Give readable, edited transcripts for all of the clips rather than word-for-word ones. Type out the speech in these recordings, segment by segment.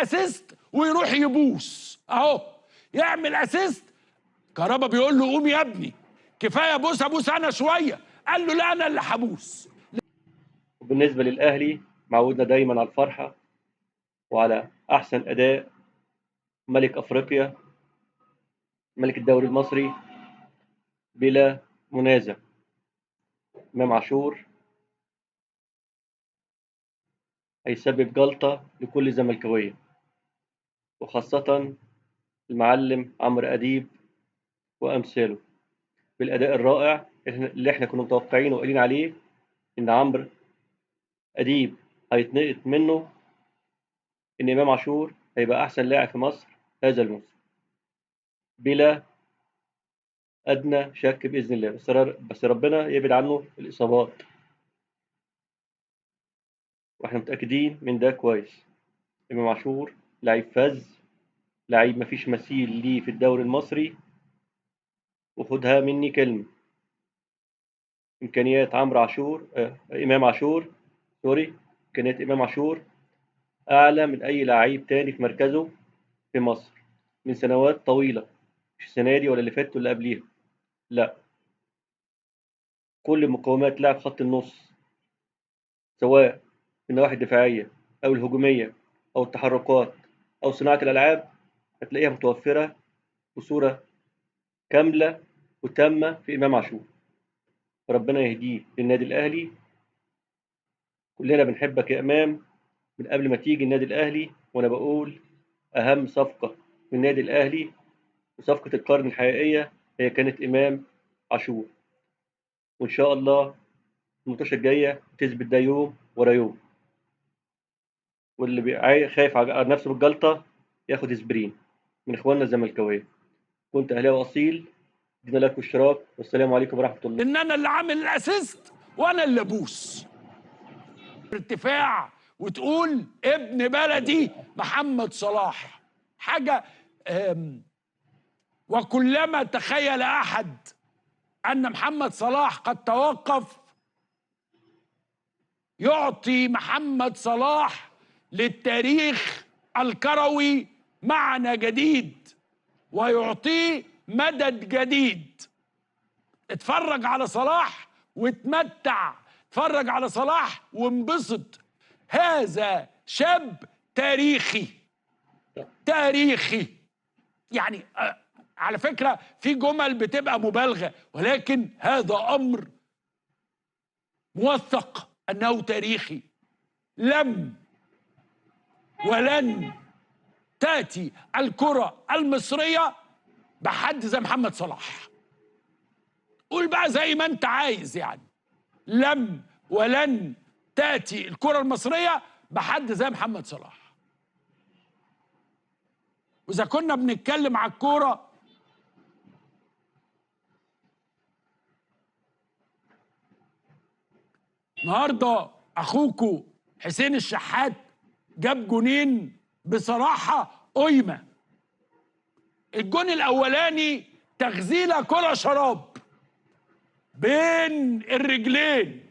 assist ويروح يبوس. اهو يعمل assist، كهربا بيقول له قوم يا ابني كفاية بوس، ابوس انا شوية. قال له لا انا اللي هبوس. وبالنسبة للاهلي معودنا دايما على الفرحة وعلى احسن اداء، ملك افريقيا، ملك الدوري المصري بلا منازع. امام عاشور هيسبب جلطة لكل زملكاويه، وخاصة المعلم عمرو اديب وامثاله، بالاداء الرائع اللي احنا كنا متوقعينه وقايلين عليه ان عمرو اديب هيتنقط منه، ان امام عاشور هيبقى احسن لاعب في مصر هذا الموسم بلا ادنى شك باذن الله. بس ربنا يبعد عنه الاصابات، واحنا متاكدين من ده كويس. امام عاشور لعيب فذ، لعيب مفيش مثيل ليه في الدوري المصري، وخدها مني كلمة، امكانيات عمرو عاشور امام عاشور سوري، امكانيات امام عاشور اعلى من اي لعيب تاني في مركزه في مصر من سنوات طويلة، مش السنة دي ولا اللي فاتت ولا قبليها، لا، كل مقومات لاعب خط النص سواء في النواحي الدفاعية او الهجومية او التحركات او صناعة الالعاب هتلاقيها متوفرة بصورة كاملة وتامه في امام عاشور. ربنا يهديه للنادي الاهلي. كلنا بنحبك يا امام من قبل ما تيجي النادي الاهلي، وانا بقول اهم صفقة في النادي الاهلي وصفقه القرن الحقيقية هي كانت امام عاشور، وان شاء الله الماتشات الجاية تثبت ده يوم ورا يوم. واللي خايف على نفسه بالجلطه ياخد اسبرين من اخواننا الزملكاويه. كنت اهلاوي اصيل، ادينا like واشتراك، والسلام عليكم ورحمة الله. ان انا اللي عامل ال assist وانا اللي ابوس. ارتفاع وتقول ابن بلدي محمد صلاح حاجة. وكلما تخيل احد ان محمد صلاح قد توقف، يعطي محمد صلاح للتاريخ الكروي معنى جديد ويعطيه مدد جديد. اتفرج على صلاح واتمتع، اتفرج على صلاح وانبسط. هذا شاب تاريخي، تاريخي. يعني على فكرة في جمل بتبقى مبالغة، ولكن هذا أمر موثق أنه تاريخي. لم ولن تأتي الكرة المصرية بحد زي محمد صلاح. قول بقى زي ما انت عايز، يعني لم ولن تأتي الكرة المصرية بحد زي محمد صلاح. وإذا كنا بنتكلم على الكورة، النهارده أخوكو حسين الشحات جاب جونين بصراحة قيمة. الجون الأولاني تغزيلة كرة شراب بين الرجلين،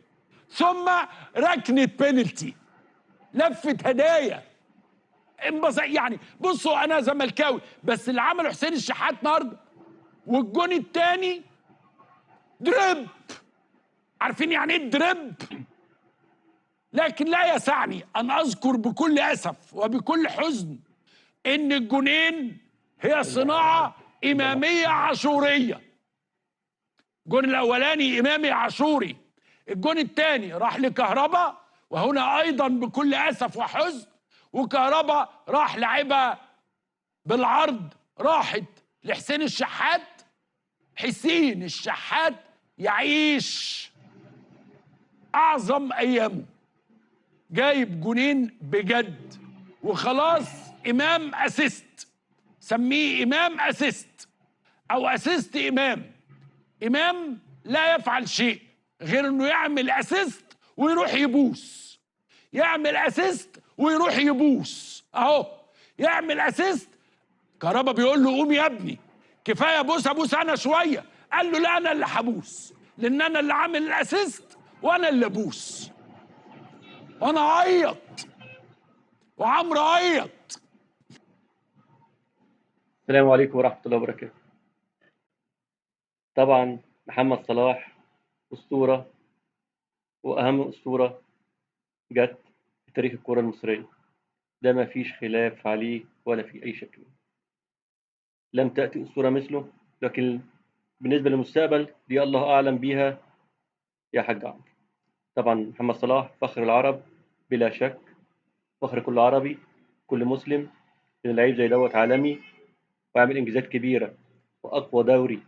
ثم ركنة بينالتي، لفة هدايا. يعني بصوا أنا زملكاوي، بس اللي عمله حسين الشحات النهارده. والجون الثاني درب، عارفين يعني ايه درب؟ لكن لا يسعني أن أذكر بكل أسف وبكل حزن إن الجونين هي صناعة إمامية عاشورية. الجون الأولاني إمامي عاشوري، الجون الثاني راح لكهربا، وهنا أيضا بكل أسف وحزن، وكهربا راح لعبها بالعرض، راحت لحسين الشحات. حسين الشحات يعيش أعظم أيامه، جايب جونين بجد وخلاص. إمام assist، سميه إمام assist أو assist إمام. إمام لا يفعل شيء غير إنه يعمل assist ويروح يبوس، يعمل assist ويروح يبوس. أهو يعمل assist، كهربا بيقول له قوم يا ابني كفاية بوس، أبوس أنا شوية. قال له لا أنا اللي هبوس، لأن أنا اللي عامل ال assist وأنا اللي أبوس. وأنا أعيط وعمرو عيط. السلام عليكم ورحمة الله وبركاته. طبعا محمد صلاح أسطورة، وأهم أسطورة جت في تاريخ الكرة المصرية، ده ما فيش خلاف عليه ولا في أي شك. لم تأتي أسطورة مثله، لكن بالنسبة للمستقبل دي الله أعلم بيها يا حاج عمرو. طبعا محمد صلاح فخر العرب بلا شك، فخر كل عربي كل مسلم، إن لعيب زي دوت عالمي وعامل إنجازات كبيرة وأقوى دوري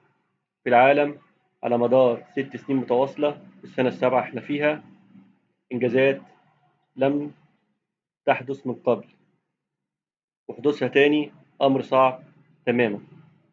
في العالم على مدار 6 سنين متواصلة، السنة السابعة احنا فيها، إنجازات لم تحدث من قبل وحدوثها تاني أمر صعب تماما.